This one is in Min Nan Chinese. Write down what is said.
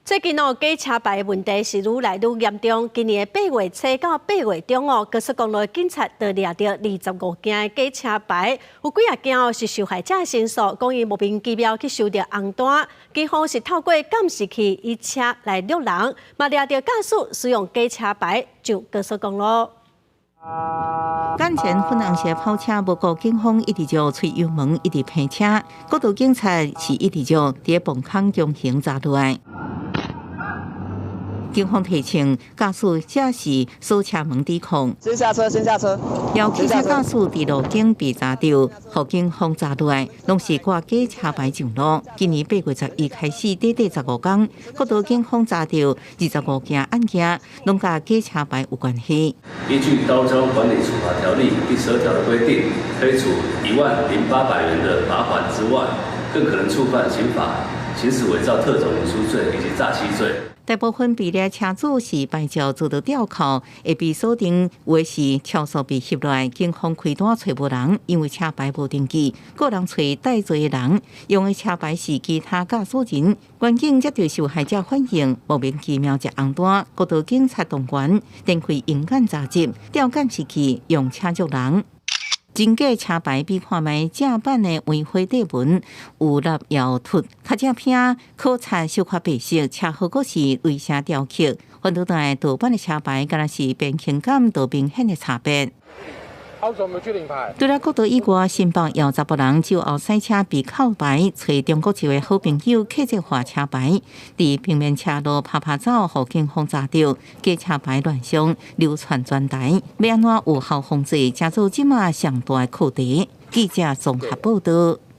最近哦，假車牌問題是愈來愈嚴重。今年的8月初到8月中哦，高速公路的警察就掠著25件的假車牌，有幾仔件哦是受害者申訴，講伊莫名其妙去收著紅單，警方是透過監視器以車來掠人，嘛掠著駕駛使用假車牌上高速公路。眼前粉紅色跑車，無顧警方一直就催油門，一直拼車，國道警察是一直就佇咧磅空強行查落來。警方提醒駕駛者是鎖車門抵抗。先下車，先下車。有汽車駕駛佇路肩被查著，予警方查落來，攏是掛假車牌上路。今年8月11開始，短短15天，國道警方查著25件案件，攏佮假車牌有關係。依據《道路交通管理處罰條例》第12條的規定，可以處10,800元的罰款之外，更可能觸犯刑法行使偽造特種文書罪以及詐欺罪。大部分被掠車主是牌照遭到吊扣，會被鎖定，有的是超速被翕落來，警方開單揣無人，因為車牌無登記，個人揣帶罪的人，用的車牌是其他駕駛人。員警接著受害者反映，莫名其妙接紅單，國道警察動員，展開鷹眼查緝，調監視器用車捉人。真假車牌比看覓正版的圍花底紋有凹有凸，較正片可擦小可白色，車號閣是雷聲雕刻。反倒來盜版的車牌，敢若是變形感無明顯的差別。除了國道以外，新北有查埔人酒後駛車被扣牌，揣中國籍的好朋友客製化車牌，佇平面車路趴趴走，予警方查著，假車牌亂象流傳全台，欲按怎有效防制，成做這馬上大的課題。記者綜合報導。